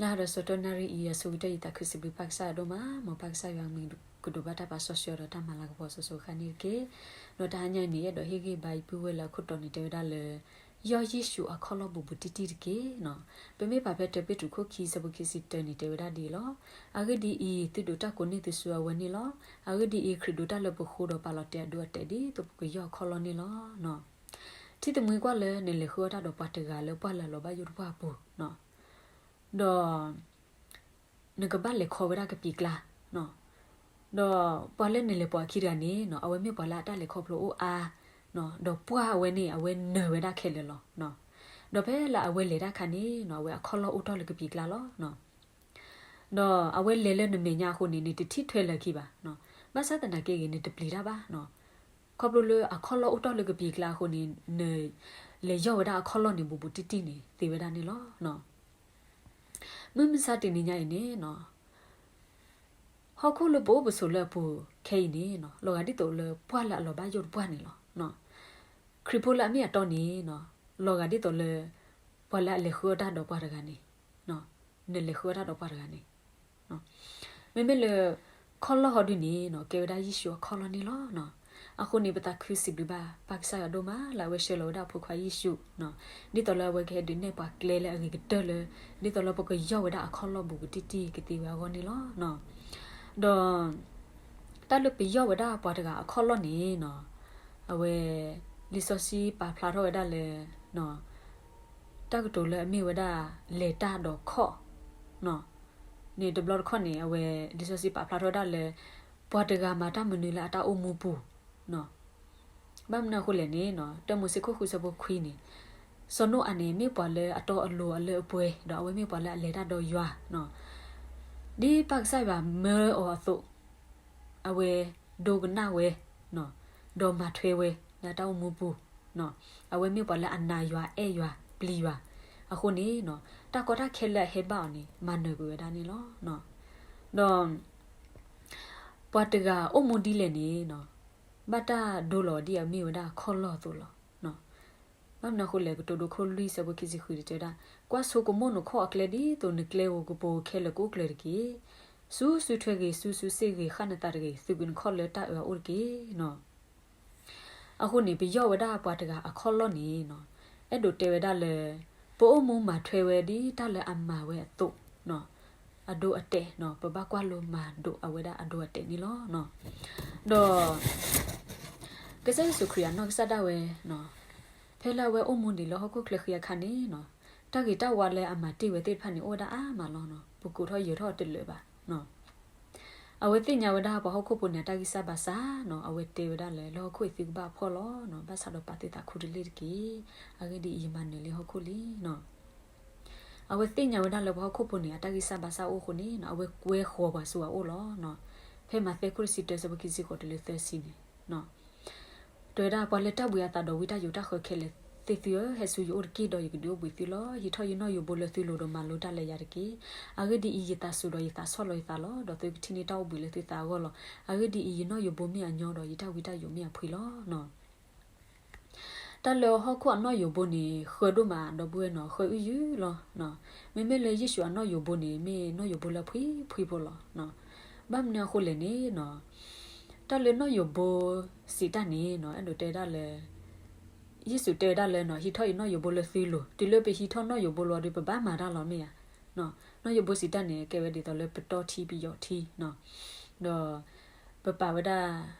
တၢ်ဒီးစီၤတီနၣ်ရံၣ်အံၤ အဆိကတၢၢ်ယသးခုစံးဘျုးပၢ်ကစၢ်ယွၤဒိၣ်မး, မ်ပၢ်ကစၢ်ယွၤမံၤကဒိၣ်ဘၣ်တၢ်ပာ်စီဆှံအီၤဒီးတၢ်မၤလၤကပီၤစိၤစိၤဃၣ်ဃၣ်န့ၣ်တက့ၢ်. ဒီးတဟါညါအံၤန့ၣ် အဲၣ်ဒိးဟ့ၣ်ဂံၢ်ဘါယပုၢ်ဝဲၢ်လၢအခိၣ်တီန့ၣ်တဲဝဲဒၣ်လၢ ယီၢ်ယ့ၣ်ၡူးအခီၣ်လီၢ်ဘူးဘူးတံၢ်တံၢ်တက့ၢ်နီၤ. ပမ့ၢ်ပာ်ဖဲတၢ်ပ့းတရူးခိၣ်ခံဆၢဖိခံဆံတၢန့ၣ် တဲဝဲဒၣ်ဒ်အံၤလီၤ. အဂ့ၢ်ဒ်အံၤ, သုဒိးတၢ်ကိးန့ၢ်သုစုအဝဲန့ၣ်လီၤ. အဂ့ၢ်ဒ်အံၤ, ခရံာ်ဒိးတၢ်လၢပဃိဒီးပာ်လီၤတဲာ်အဒိအတဲာ်ဒ်သိးပကယီၢ်အခီၣ်လီၢ်န့ၣ်လီၤ. ထံၣ်တမှံၤကွၢ်လၢနလဲၤဃုအီၣ်တၢ်ဒီးပှၤတဂၤလၢပှၢ်လၢအလီၤဘၣ်ယိၣ်တပှၢ်အပူၤ, ဒီး နကဘၣ်လဲၤခီဝဲဒၣ်ကပံာ်ကျါ, ဒီးပှၤလၢနလဲၤပိာ်အခံတဂၤန့ၣ်နီၤ အဝဲမ့ၢ်ပှၤလၢအတၢ်လဲၤခီဖျိအိၣ်အါ, ဒီးပှၢ်အဝဲန့ၣ် အဝဲနၢၤဝဲဒၣ်ခဲလၢာ်လီၤ. ဒီးဖဲလၢအဝဲလဲၤတၢ်အခါန့ၣ်နီၤ အဝဲအခီၣ်လီၢ်အိၣ်တ့ၢ်လၢကပံာ်ကျါလီၤ. ဒီးအဝဲလဲၤလၢနမဲာ်ညါအဃိန့ၣ် နတထံၣ်ထွဲလၢၤခံဘၣ်. ဘၣ်ဆၣ်သနာ်က့ဂ့ၤ နတပျံၤတၢ်ဘၣ်. ခီဖျိလၢအခီၣ်လီၢ်အိၣ်တ့ၢ်လၢကပံာ်ကျါအဃိန့ၣ် နလဲၤယီၢ်ဝဲဒၣ်အခီၣ်လီၢ်န့ၣ် ဘူးဘူးတံၢ်တံၢ်န့ၣ် သ့ဝဲဒၣ်န့ၣ်လီၤ. မုၢ်မဆါတနံၤညါအံၤန့ၣ်နီၤ ဟီၣ်ခိၣ်လၢပအိၣ်ပဆိးလၢအပူၤခဲအံၤန့ၣ်နီၤ လီၤဂာ်ဒ်သိးလၢပှၢ်လၢအလီၤဘၣ်ယိၣ်တပှၢ်န့ၣ်လီၤ. ခရံာ်ဖိလၢအမ့ၢ်အတီန့ၣ်နီၤ လီၤဂာ်ဒ်သိးလၢ ပှၤလၢအလဲၤဃုအီၣ်တၢ်ဒီးပှၤတဂၤန့ၣ်, နလဲၤဃုအီၣ်တၢ်ဒီးပှၤတဂၤန့ၣ် မ့မ့ၢ်လၢ ခီၣ်လီၢ်ဟီဒုန့ၣ်နီၤ ကဲဝဲဒၣ်ယ့ၣ်ၡူးအခီၣ်လီၢ်န့ၣ်လီၤ. အဃိန့ၣ် ပသးခုစံးဘျုးဘၣ်ပၢ်ကစၢ်ယွၤဒိၣ်မးလၢအဝဲဆှၢလီၤဝဲဒၣ်အဖိခွါယ့ၣ်ၡူး, ဒ်သိးလၢအဝဲကဟဲဒုးနဲၣ်ပှၤကျဲလၢအဂ့ၤကတၢၢ်လၢ ဒ်သိးလၢပကယီၢ်ဝဲဒၣ်အခီၣ်လီၢ်ဘူးကတံၢ်တံၢ်ကသ့ဝဲအဂီၢ်န့ၣ်လီၤ. ဒီး တၢ်လၢပယီၢ်ဝဲဒၣ်ပှၤတဂၤအခီၣ်လီၢ်န့ၣ်နီၤ အဝဲ လံာ်စီဆှံပာ်ဖျါထီၣ်ဝဲဒၣ်လၢ တၢ်ကတိၤလၢအမ့ၢ်ဝဲဒၣ် လဲၤတၢ်ဒီးခီၣ် န့ၣ်တဘျီတခီၣ်န့ၣ် အဝဲ လံာ်စီဆှံပာ်ဖျါထီၣ်ဝဲဒၣ်လၢ ပှၤတဂၤမၤတၢ်မနုၤလၢအတၢ်အိၣ်မူပူၤ ဘၣ်မနုၤအဃိလဲၣ်န့ၣ်နီၤ တၢမိၤၡ့ခိၣ်ဃုဆၢဖိခွံန့ၣ် စီၤနိအၤန့ၣ် မ့ၢ်ပှၤလၢအတီအလိၤအလၢအပှဲၤ ဒီးအဝဲမ့ၢ်ပှၤလၢအလဲၤတၢ်ဒီးယွၤ ဒ်ပၢ်ကစၢ်ယွၤမၢအီၤအသိး အဝဲဒိကနၣ်ဝဲ ဒီးမၤထွဲဝဲလၢအတၢ်အိၣ်မူပူၤ, အဝဲမ့ၢ်ပှၤလၢအနာ်ယွၤအဲၣ်ယွၤပျံၤယွၤ, အဃိန့ၣ် တၢ်ကီတၢ်ခဲလၢအဟဲဘၣ်အီၤန့ၣ် မၤနၢၤကွံာ်ဝဲဒၣ်န့ၣ်လီၤ. ဒီး ပှၤတဂၤအိၣ်မူဒ်လဲၣ်န့ၣ် ဘၣ်တၢ်ဒိလီၤဒ်အမ့ၢ်ဝဲဒၣ်ခီၣ်လီၢ်အသိးလီၤ. ဘၣ်မနုၤအဃိလဲၣ် ကတိၤဒိခိၣ်လွံၢ်ဆၢဖိခံဆံဃုန့ၣ်တဲဝဲဒၣ်, ကွၢ်ဆိကမိၣ်နခီၣ်အကျဲဒ်သိးနကျဲဧိၤကပိၤခဲလၢာ်ကအိၣ်ကျၢၤတက့ၢ်. စူၤစူၤထွဲဂ့ၤ, စူၤစူၤစ့ၢ်ဂ့ၤ, ဃၣ်နသးတဂ့ၤ, သုးကွံာ်နခီၣ်လၢတၢ်အၢအအိၣ်တက့ၢ်. အဃိန့ၣ် ပယီၢ်ဝဲဒၣ်ပှၤတဂၤအခီၣ်လီၢ်န့ၣ် အဲၣ်ဒိးတဲဝဲဒၣ်လၢ ပအိၣ်မူမၤထွဲဝဲဒ်တၢ်လၢအမၤဝဲအသိး အဒိအတဲာ်, ပဘၣ်ကွၢ်လိမၤဒိးအဝဲဒၣ်အဒိအတဲာ်န့ၣ်လီၤ. ဒီး ကစၢ်ယ့ၣ်ၡူးခရံာ်အနီၢ်ကစၢ်ဒၣ်ဝဲ ဖဲလၢအဝဲအိၣ်မူဒံးလၢဟီၣ်ခိၣ်ချၢဃံအခါန့ၣ် တၢ်ဂ့ၤတၢ်ဝါလၢအမၤတ့ၢ်ဝဲသ့ၣ်တဖၣ်န့ၣ် အိၣ်ဝဲဒၣ်အါမးလီၤ. ပကိးထီၣ်ယၢၤထီၣ်တလၢာ်ဘၣ်. အဝဲသ့ၣ်ညါဝဲဒၣ်ပှၤဟီၣ်ခိၣ်ဖိန့ၣ် အတၢ်ဂံၢ်စၢ်ဘါစၢ်နီၤ, အဝဲတဲဝဲဒၣ်လၢ လၢဟီၣ်ခိၣ်အံၤသုကဘၣ်အဖှီၣ်လီၤ, ဘၣ်ဆၣ်ဒီးပာ်သုသးခူတလ့ၣ်တက့ၢ်. အဂ့ၢ်ဒ်အံၤ, ယမၤနၢၤလံဟီၣ်ခိၣ်လံနီၤ. အဝဲသ့ၣ်ညါဝဲဒၣ်လၢပှၤဟီၣ်ခိၣ်ဖိန့ၣ် အတၢ်ဂံၢ်စၢ်ဘါစၢ်အိၣ်အဃိန့ၣ် အဝဲကွဲဃီၤပှၤစိၤအအိၣ်လီၤ. ဖဲမးသဲခိၣ်တဆံတၢဆၢဖိခံဆံဃိးတုၤလၢသၢဆံန့ၣ် တဲဝဲဒၣ် ပှၤလၢတၢ်ဘှံးအသးဒီးဝံတၢ်ယိးတၢ်ဃၢခဲလၢာ်သ့ၣ်သုဧၢ, ဟဲဆူယအိၣ်တက့ၢ်, ဒီးယကဒုးအိၣ်ဘှံးသုလီၤ. ဟံးထီၣ်ယနီၣ်ယိးဘိလၢသုလိၤဒီးမၤလိတၢ်လၢယၤတက့ၢ်. အဂ့ၢ်ဒ်အံၤ, ယသးစူၤဒီးယသးဆီၣ်လီၤယသးလီၤ, ဒီးသုကထံၣ်န့ၢ်တၢ်အိၣ်ဘှံးလၢသုသးအဂီၢ်လီၤ. အဂ့ၢ်ဒ်အံၤ, ယနီၣ်ယိးဘိမ့ၢ်အညီဒီးယတၢ်ဝံတၢ်ယိးမ့ၢ်အဖှံလီၤ. တၢ်လၢဟီၣ်ခိၣ်အနီၣ်ယိးဘိန့ၣ် ဃၢဒိၣ်မး ဒီပုၢ်ဝဲၢ်နီၤ, ဃၢအုၣ်ယုၢ်လီၤ. မ့မ့ၢ်လၢယ့ၣ်ၡူးအနီၣ်ယိးဘိန့ၣ် မ့ၢ်နီၣ်ယိးဘိလၢအဖှံဖှံဖိလီၤ. ဘၣ်မနုၤအဃိလဲၣ်န့ၣ်နီၤ, တၢ်လၢနီၣ်ယိးဘိစံးတၢ်န့ၣ်နီၤ, အဲၣ်ဒိးတဲဒၣ်လၢ ယ့ၣ်ၡူးတဲဝဲဒၣ်လၢ ဟံးထီၣ်ယနီၣ်ယိးဘိလၢသုလိၤ, တုၤလၢပဟံးထီၣ်နီၣ်ယိးဘိလီၤဒီး ပဘၣ်မၤတၢ်လီၤမ့ၢ်ဧါ. နီၣ်ယိးဘိစံးတၢ်န့ၣ် ကဲဝဲဒ်သိးလၢပတီထံပယီၤထံနီၤ, ဒီး ပပာ်ဝဲဒၣ်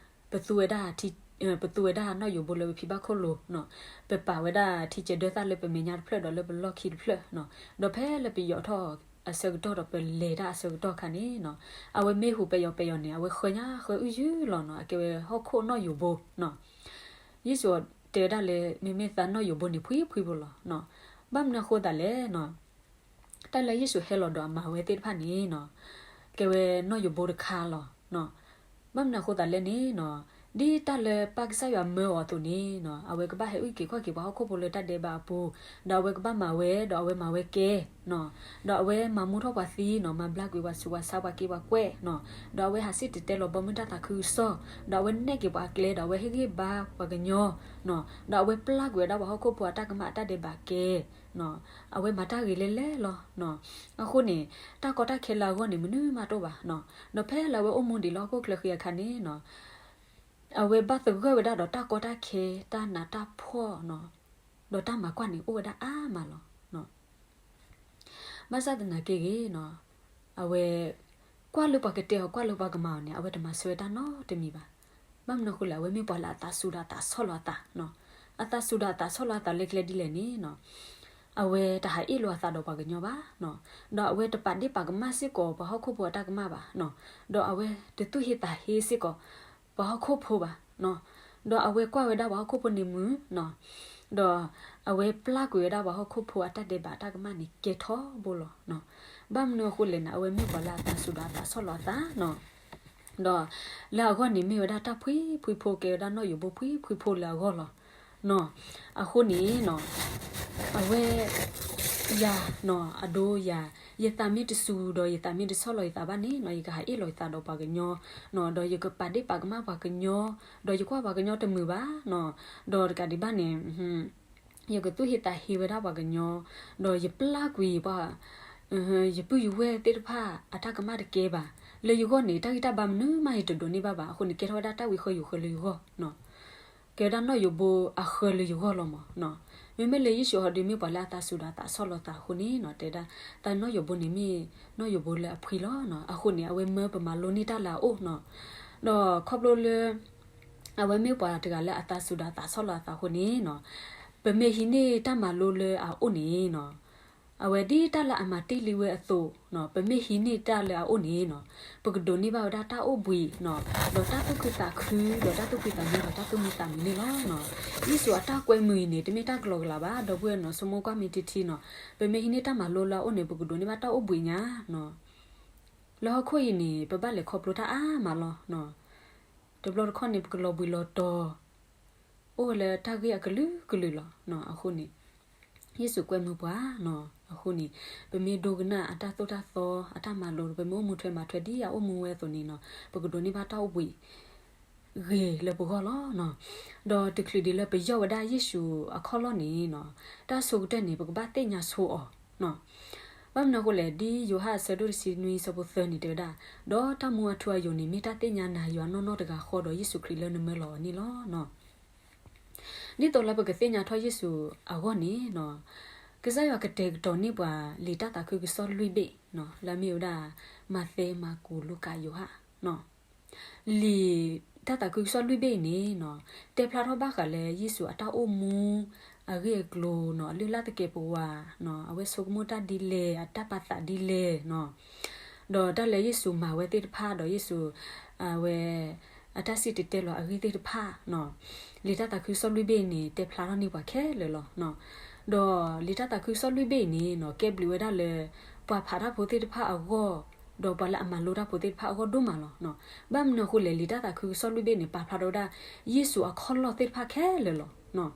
ပသူဝဲဒၣ် ပသူဝဲဒၣ်နီၣ်ယိးဘိလၢပဖံဘၣ်ခိၣ်လိၤနီၤ, ပပာ်ဝဲဒၣ်ထံကဲဒၢသၣ်လၢပမဲာ်ညါတဖျၢၣ်ဒီးလၢပလီၢ်ခံတဖျၢၣ်နီၤ, ဒီးဖဲလၢပယီၤထီၣ်အဆၢကတီၢ်ဒီးပလဲၤတၢ်အဆၢကတီၢ်ခါန့ၣ်နီၤ, အဝဲမ့ၢ်ဟူးပယီၤပယီၤန့ၣ် အဝဲဃၢညါဃၢအုၣ်ယုၢ်လီၤနီၤ, အကဲဝဲဟီၣ်ခိၣ်နီၣ်ယိးဘိနီၤ. ယ့ၣ်ၡူးတဲဝဲဒၣ်လၢ မ့မ့ၢ်သးနီၣ်ယိးဘိန့ၣ် ဖှံဖှံဖိလီၤ. ဘၣ်မနုၤအဃိသးလဲၣ်နီၤ, တၢ်လၢယ့ၣ်ၡူးဟဲလီၤဒီးအမၤဝဲသ့ၣ်တဖၣ်န့ၣ်နီၤ, ကဲဝဲနီၣ်ယိးဘိတခါလီၤ. ဘၣ်မနုၤအဃိသးလဲၣ်န့ၣ်နီၤ, ဒ်တၢ်လၢပၢ်ကစၢ်ယွၤမၢအီၤအသိးန့ၣ်နီၤ, အဝဲကဘၣ်ဟဲအုၣ်က့ၤခီၣ်က့ၤပှၤဟီၣ်ခိၣ်ဖိလၢတၢ်ဒဲးဘးအပူၤ, ဒီးအဝဲကဘၣ်မၤဝဲ, ဒီးအဝဲမၤဝဲကဲနီၤ, ဒီးအဝဲမၤမူထီၣ်ပှၤသံနီၤ, မၤဘျါကွံာ်ပှၤဆူးပှၤဆါ ပှၤက့ပှၤကွဲၢ်နီၤ, ဒီးအဝဲဟးစံၣ်တဲၤတဲလီၤဘီမုၢ်တၢ်သးခုကစီၣ်, ဒီးအဝဲနဲၣ်က့ၤပှၤအကျဲ, ဒီးအဝဲဟ့ၣ်ဂံၢ်ဘါပှၤကညီနီၤ, ဒီးအဝဲပျၢ်ကွံာ်ဝဲဒၣ်ပှၤဟီၣ်ခိၣ်ဖိအတၢ်ကမၣ်အတၢ်ဒဲးဘးကဲ အဝဲမၤတၢ်ဂ့ၤလဲၣ်လဲၣ်လီၤ. အဃိန့ၣ် တၢ်ကီတၢ်ခဲလၢအဂီၢ်န့ၣ် မနုၤမးတအိၣ်ဘၣ်. ဒီးဖဲလၢအဝဲအိၣ်မူဒံးလၢဟီၣ်ခိၣ်ချၢဃံအခါန့ၣ် အဝဲဘၣ်သဂၢၢ်ဝဲဒၣ်ဒီးတၢ်ကီတၢ်ခဲ, တၢ်နးတၢ်ဖှီၣ်, ဒီးတၢ်မၤကွၢ်န့ၣ်အိၣ်ဝဲဒၣ်အါမးလီၤ. ဘၣ်ဆၣ်သနာ်က့ဂ့ၤ, အဝဲ ကွၢ်လၢပှၤကတဲအီၤ ကွၢ်လၢပှၤကမၤအီၤန့ၣ် အဝဲတမၤဆၢဝဲတၢ်နီတမံၤဘၣ်. ဘၣ်မနုၤအဃိလဲၣ်, အဝဲမ့ၢ်ပှၤလၢအသးစူၤဒီးအသးဆီၣ်လီၤအသး, အသးစူၤဒီးအသးဆီၣ်လီၤအသးလၢကျဲဒ်လဲၣ်န့ၣ်, အဝဲတဟးအ့ၣ်လိာ်အသးဒီးပှၤကညီဘၣ်, ဒီးအဝဲတပာ်ဒ့ၣ်ပာ်ကမၣ်စ့ၢ်ကီးပှၤဟီၣ်ခိၣ်ဖိအတၢ်ကမၣ်ဘၣ်, ဒီးအဝဲတသူၣ်ဟ့သးဟ့စ့ၢ်ကီး ပှၤဟီၣ်ခိၣ်ဖိဘၣ်, ဒီးအဝဲကွၢ်ဝဲဒၣ်ပှၤဟီၣ်ခိၣ်ဖိန့ၣ်မုာ်, ဒီးအဝဲပျၢ်ကွံာ်ဝဲဒၣ်ပှၤဟီၣ်ခိၣ်ဖိအတၢ်ဒဲးဘးတၢ်ကမၣ်န့ၣ်ကဲထီဘိလီၤ. ဘၣ်မနုၤအဃိလဲၣ်န့ၣ်, အဝဲမ့ၢ်ပှၤလၢအသးစူၤဒီးအသးဆီၣ်လီၤအသး, ဒီးလၢအဂီၢ်န့ၣ်မ့ၢ်ဝဲဒၣ်တၢ်ဖှံဖှံဖိ, ကဲဝဲဒၣ်နီၣ်ယိးဘိဖှံဖှံဖိလၢအဂီၢ်လီၤ. အဃိန့ၣ် အဝဲ ယၤ, အဒိယၤ, ယသးမ့ၢ်တစူၤဒီးယသးမ့ၢ်တဆီၣ်လီၤယသးဘၣ်န့ၣ်, ယကဟးအ့ၣ်လိာ်ယသးဒီးပှၤကညီ, ဒီးယကပာ်ဒ့ၣ်ပာ်ကမၣ်ပှၤကညီ, ဒီးယကွၢ်ပှၤကညီတမုာ်ဘၣ်, ဒီးတကးဒံးဘၣ်န့ၣ် ယကသူၣ်ဟ့သးဟ့ဝဲဒၣ်ပှၤကညီ, ဒီးယပျၢ်ကွံာ်ပှၤ ယပုၢ်ယဝဲၢ်သ့ၣ်တဖၣ်အတၢ်ကမၣ်တကဲဘၣ်. လၢယဂီၢ်န့ၣ် တၢ်ဂံၢ်တၢ်ဘါမနုၤမးယတဒိးန့ၢ်ဘၣ်ဘၣ်. အဃိန့ၣ် ကဲထီၣ်ဝဲဒၣ်တၢ်ဝံဃၢယိၤဃၢလၢယဂီၢ်, ကဲဝဲဒၣ်နီၣ်ယိးဘိအဃၢလၢယဂီၢ်လီၤမး. မ့မ့ၢ်လၢယ့ၣ်ၡူးဟီဒုးမ့ၢ်ပှၤလၢအသးစူၤဒီးအသးဆီၣ်လီၤသးအဃိန့ၣ်, တဲဒၣ် တၢ်နီၣ်ယိးဘိန့ၣ်မ့ၢ်နီၣ်ယိးဘိလၢအဖှံလီၤ. အဃိန့ၣ် အဝဲမၢပမၤလိန့ၢ်တၢ်လၢအအိၣ်, ဒီးခီဖျိလၢ အဝဲမ့ၢ်ပှၤတဂၤလၢအသးစူၤဒီးအသးဆီၣ်လီၤအသးအဃိန့ၣ်, ပမ့ၢ်ဟံးန့ၢ်တၢ်မၤလိလၢအအိၣ်န့ၣ်, အဝဲဒ်တၢ်လၢအမၤတ့ၢ်လံဝဲအသိး, ပမ့ၢ်ဟံးန့ၢ်တၢ်လၢအအိၣ်န့ၣ်, ပကဒိးန့ၢ်ဘၣ်ဝဲဒၣ်တၢ်အိၣ်ဘှံး, ဒီးတၢ်သူၣ်ခုသးခု, ဒီးတၢ်သူၣ်ဖှံသးညီ, ဒီးတၢ်သူၣ်မံသးမုာ်န့ၣ်လီၤ. ယ့ၣ်ၡူးအတၢ်ကွဲမုာ်အံၤန့ၣ် တမ့ၢ်တၢ်ကလီကလီဘၣ်, ဒီပုၢ်ဝဲၢ်နီၣ် ဆိကမိၣ်ကွၢ်မ့ၢ်တထံနီၣ်, ပမ့ၢ်ဟံးန့ၢ်တၢ်မၤလိလၢအအိၣ်န့ၣ် ပကဒိးန့ၢ်ဘၣ်တၢ်အိၣ်ဘှံးညါ, လၢဟီၣ်ခိၣ်အံၤန့ၣ် ပဘၣ်လဲၤခီဖျိတၢ်အါမးလီၤ. တဘျီတခီၣ်န့ၣ် ပကလီၤဘှံးလီၤတီၤ, အိၣ်ဝဲလၢတၢ်ဂ့ၢ်အကလုာ်ကလုာ်လီၤ. အဃိန့ၣ် ယ့ၣ်ၡူးကွဲမုာ်ပှၤ, အဃိန့ၣ် ပမ့ၢ်ဒိကနၣ်အတၢ်သိၣ်တၢ်သီ, အတၢ်မၤလိ, ပမ့ၢ်အိၣ်မူထွဲမၤထွဲဒ်အအိၣ်မူဝဲအသိးန့ၣ်, ပကဒိးန့ၢ်ဘၣ်တၢ်အိၣ်ဘှံး ဂ့ၤလၢပဂီၢ်လီၤ. ဒီးတချုးဒံးလၢပယီၢ်ဝဲဒၣ်ယ့ၣ်ၡူးအခီၣ်လီၢ်န့ၣ်, တၢ်ဆိကတၢၢ်န့ၣ် ပကဘၣ်သ့ၣ်ညါဆိအီၤ. ဘၣ်မနုၤအဃိလဲၣ်, ဒ်ယိၤဟၣ်အဆၢဒိၣ်တဆံနွံဆၢဖိသၢန့ၣ် တဲဝဲဒၣ်, ဒီးတၢ်မူအထူအယိာ်န့ၣ် မ့ၢ်တၢ်သ့ၣ်ညါနၤယွၤနီၢ်နီၢ်တဂၤဃီ ဒီးယ့ၣ်ၡူးခရံာ်လၢနမၢလီၤအီၤန့ၣ်လီၤ. ဒ်သိးလၢပကသ့ၣ်ညါထီၣ်ယ့ၣ်ၡူးအဂီၢ်န့ၣ်, ကစၢ်ယွၤကတဲာ်ကတီၤန့ၢ်ပှၤလံာ်တၢ်သးခုကစီၣ်လွံၢ်ဘ့ၣ်, လၢအမ့ၢ်ဝဲဒၣ် မးသဲ, မၢ်ကူး, လူၤကၣ်, ယိၤဟၣ် လံာ်တၢ်သးခုကစီၣ်လွံၢ်ဘ့ၣ်အံၤန့ၣ်, တဲဖျါထီၣ်ဘၣ်ဃးလၢယ့ၣ်ၡူးအတၢ်အိၣ်မူ, အဂ့ၢ်အကျိၤ, အလုၢ်အလၢ်သကဲးပဝး, အဝဲဆိကမိၣ်တၢ်ဒ်လဲၣ်, အတၢ်ပာ်သးဒ်လဲၣ်, ဒီးတၢ်လၢယ့ၣ်ၡူးမၤဝဲသ့ၣ်တဖၣ်, ဒီးယ့ၣ်ၡူး အဝဲ အတၢ်စံၣ်တဲၤတဲလီၤအဂ့ၢ်သ့ၣ်တဖၣ်, လံာ်တၢ်သးခုကစီၣ်လွံၢ်ဘ့ၣ်အံၤန့ၣ် တဲဖျါထီၣ်န့ၢ်ပှၤခဲလၢာ်လီၤ. ဒီးလံာ်တၢ်သးခုကစီၣ်လွံၢ်ဘ့ၣ်အံၤန့ၣ်, ကဲဘျုးဝဲဒၣ်လၢ ပှၤဖးတၢ်ဖိသ့ၣ်တဖၣ်အဂီၢ်, ဒီးပှၤလၢအမၤလိတၢ်ဖိသ့ၣ်တဖၣ်အဂီၢ်ဒိၣ်မးလီၤ. ဘၣ်မနုၤအဃိလဲၣ်, လံာ်တၢ်သးခုကစီၣ်လွံၢ်ဘ့ၣ်န့ၣ် ပာ်ဖျါထီၣ်ဝဲဒၣ် ယ့ၣ်ၡူးအခီၣ်လီၢ်သ့ၣ်တဖၣ်ခဲလၢာ်လီၤ.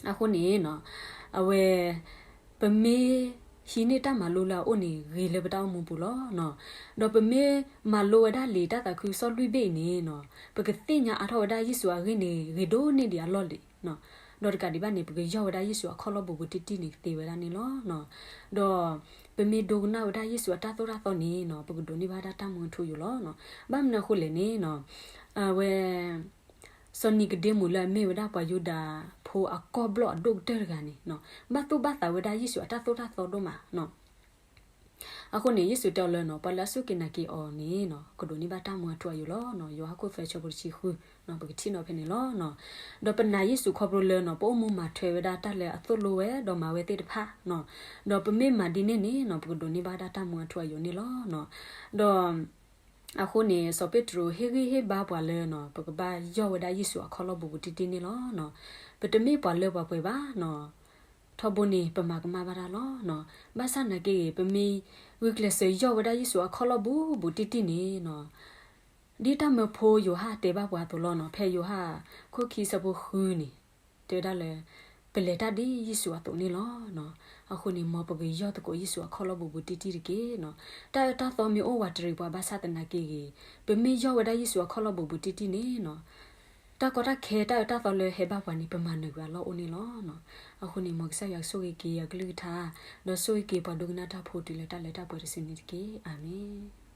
အဃိန့ၣ်, အဝဲ ပမ့ၢ်ဟံးန့ၢ်တၢ်မၤလိလၢအအိၣ်န့ၣ် ဂ့ၤလၢပတၢ်အိၣ်မူပူၤလီၤ. ဒီးပမ့ၢ်မၤလိဝဲဒၣ်လံာ်တၢ်သးခုကစီၣ်လွံၢ်ဘ့ၣ်အံၤန့ၣ်, ပကသ့ၣ်ညါအါထီၣ်ဝဲဒၣ်ယ့ၣ်ၡူးအဂ့ၢ်န့ၣ် ဂ့ၤဒိၣ်န့ၢ်ဒံးအလီၢ်လံၤ, ဒီးတကးဒံးဘၣ်န့ၣ် ပကယီၢ်ဝဲဒၣ်ယ့ၣ်ၡူးအခီၣ်လီၢ်ဘူးဘူးတံၢ်တံၢ်န့ၣ်သ့ဝဲဒၣ်န့ၣ်လီၤ. ဒီးပမ့ၢ်ဒိကနၣ်ဝဲဒၣ်ယ့ၣ်ၡူးအတၢ်သိၣ်တၢ်သီန့ၣ်, ပကဒိးန့ၢ်ဘၣ်ဒၣ်တၢ်မူအထူအယိာ်လီၤ. ဘၣ်မနုၤအဃိလဲၣ်န့ၣ်, အဝဲ စီၤနံၤကဒ့မူးလၢအမ့ၢ်ဝဲဒၣ်ပှၤယူဒၤဖိအကီၢ်ဘျီၣ်အဒိၣ်ကတၢၢ်တဂၤန့ၣ်, ဘၣ်သူၣ်ဘၣ်သးဝဲဒၣ်ယ့ၣ်ၡူးအတၢ်သိၣ်တၢ်သီဒိၣ်မး. အဃိန့ၣ် ယ့ၣ်ၡူးတဲအီၤလၢ ပှၤလၢအစူၢ်က့ၤနာ်က့ၤအီၤန့ၣ် ကဒိးန့ၢ်ဘၣ်တၢ်မူအထူအယိာ်လီၤ. ယိၤဟၣ်ခိၣ်သၢဆၢဖိတဆံဃု, ပကထံၣ်နီၤဖဲန့ၣ်လီၤ. ဒီးပနာ်ယ့ၣ်ၡူးခီဖျိလၢ ပအိၣ်မူမၤထွဲဝဲဒၣ်တၢ်လၢအသိၣ်လိဝဲဒီးမၤဝဲသ့ၣ်တဖၣ်, ဒီးပမ့ၢ်မၤဒ်န့ၣ်န့ၣ် ပကဒိးန့ၢ်ဘၣ်ဒၣ်တၢ်မူအထူအယိာ်န့ၣ်လီၤ. ဒီး အဃိန့ၣ် စီၤပ့းတရူးဟ့ၣ်ဂံၢ်ဟ့ၣ်ဘါပှၤလၢ ပကဘၣ်ယီၢ်ဝဲဒၣ်ယ့ၣ်ၡူးအခီၣ်လီၢ်ဘူးဘူးတံၢ်တံၢ်န့ၣ်လီၤ. ပတမ့ၢ်ပှၤလၢပှဲၤပှဲၤဘၣ်, ထီဘိန့ၣ် ပမၤကမၣ်ဘၣ်တၢ်လီၤ. ဘၣ်ဆၣ်နာ်က့ဂ့ၤ ပမ့ၢ်ဂုာ်ကျဲးစၢးယီၢ်ဝဲဒၣ်ယ့ၣ်ၡူးအခီၣ်လီၢ်ဘူးဘူးတံၢ်တံၢ်န့ၣ်, ဒ်တၢ်မၢဖိယိၤဟၣ်တဲဘၣ်ပှၤအသိးလီၤ. ဖဲယိၤဟၣ်ခိၣ်ခံဆၢဖိဃုန့ၣ် တဲဝဲဒၣ်လၢ ပလဲၤတၢ်ဒ်ယ့ၣ်ၡူးအသိးန့ၣ်လီၤ. အဃိန့ၣ် မ်ပကယီၢ်သကိးယ့ၣ်ၡူးအခီၣ်လီၢ်ဘူးဘူးတံၢ်တံၢ်တက့ၢ်. တၢ်အၢတၢ်သီမ့ၢ်အိၣ်ဝးတရံးပှၤဘၣ်ဆၣ်သနာ်က့ဂ့ၤ, ပမ့ၢ်ယီၢ်ဝဲဒၣ်ယ့ၣ်ၡူးအခီၣ်လီၢ်ဘူးဘူးတံၢ်တံၢ်န့ၣ် တၢ်ကီတၢ်ခဲတၢ်အၢတၢ်သီလၢဟဲဘၣ်ပှၤန့ၣ် ပမၤနၢၤကွံာ်အလီၢ်အိၣ်န့ၣ်လီၤ. အဃိန့ၣ် မ်ကစၢ်ယွၤဆိၣ်ဂ့ၤက့ၤအကလုၢ်ကထါ, ဒီးဆိၣ်ဂ့ၤက့ၤပှၤဒိကနၣ်တၢ်ဖိတုၤလၢတၢ်လၢတၢ်ပှဲၤတစုန့ၣ်တက့ၢ်. အၤမ့ၣ်.